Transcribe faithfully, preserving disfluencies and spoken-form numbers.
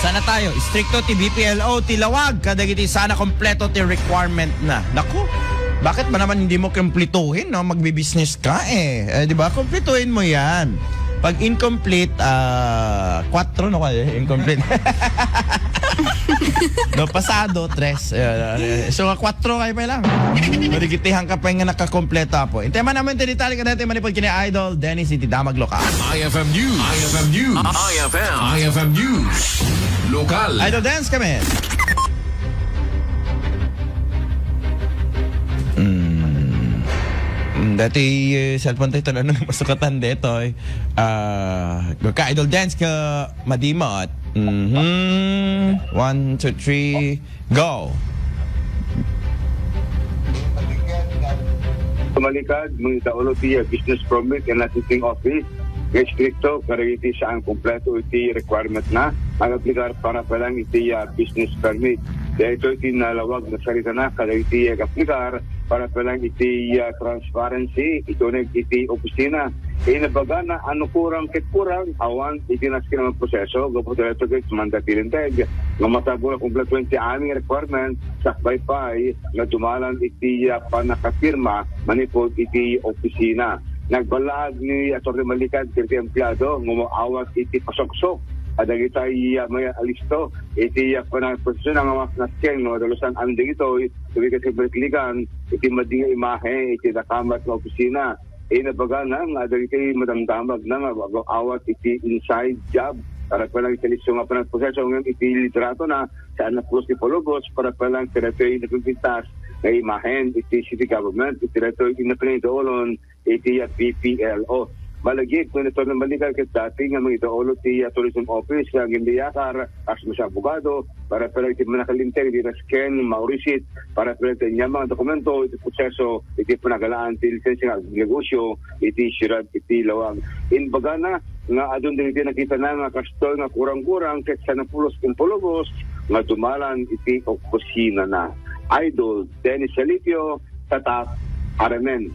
Sana tayo, istrikto ti B P L O, ti lawag, kadagiti sana kompleto ti requirement na. Naku, bakit ba naman hindi mo kumpletuhin, no? Magbi-business ka eh. Eh, di ba? Kumpletuhin mo yan. Pag incomplete, ah, kwatro, no? Kaya incomplete. No, pasado, tres. Eh, so, kwatro kayo pa lang. Marigitihan ka pa nga nakakompleto po. Intay man naman ti detalye kadagiti manipod kini Idol Dennis iti Damag Lokal. I F M News. I F M News. I F M. I F M News. Lokal. Idol Dennis kami. Mm. Mm, dati, eh, cellphone tayo talaga masukatan dito eh. Ah, ka Idol Dennis ka madimot. Mhm. One, two, three, go. Tumalikad, mangidaulo ti, uh, business permit and licensing office nga istrikto kadagiti saan kompleto iti requirement na, agaplikar para pa lang iti, uh, business permit. Daytoy iti nalawag nga sarita na kadagiti, uh, agaplikar para pa lang iti, uh, transparency, iti uneg iti opisina. Inabagana ano kurang ket kurang, awan iti nasken a proseso, gapu daytoy ket manda ti linteg nga masapul a kompleto ti amin requirement, sakbay pay nga dumalan iti, ah, pannakapirma manipod iti opisina. Nagballaag ni Attorney Malikad iti empleyado nga maawat iti pasoksok a dagitay, ah, may alisto iti, ah, panagprosesona nga mas nasken no dalusan amin dagitoy, sabi ket baliklikan iti madi nga imahe iti nakamat nga opisina. Inabagana nga dagiti madamdamag na nga awat iti inside job para pa lang iti alisto nga panagproseso ngem iti litrato na saan a pulos ti palubos para pa lang kadagitoy nagpipintas nga imahen iti city government, iti daytoy ti napangidaulon iti, ah, B P L O. Malagip nga natural na balikan ket dati nga mangidaulo ti, ah, tourism office nga agindayakar, kas mas abogado, para pa lang iti manakalinteg iti nasken, maurisit, para pa lang iti ania nga dokumento iti proseso iti panagalaan ti lisensia nga agnegosio iti siudad iti lawag. Inbagana nga adun dagiti nakitana nga kastoy nga kurang-kurang ket saan a pulos impalubos nga dumalan iti opisina na. Idol Dennis Salipio, Tatak, Aramen.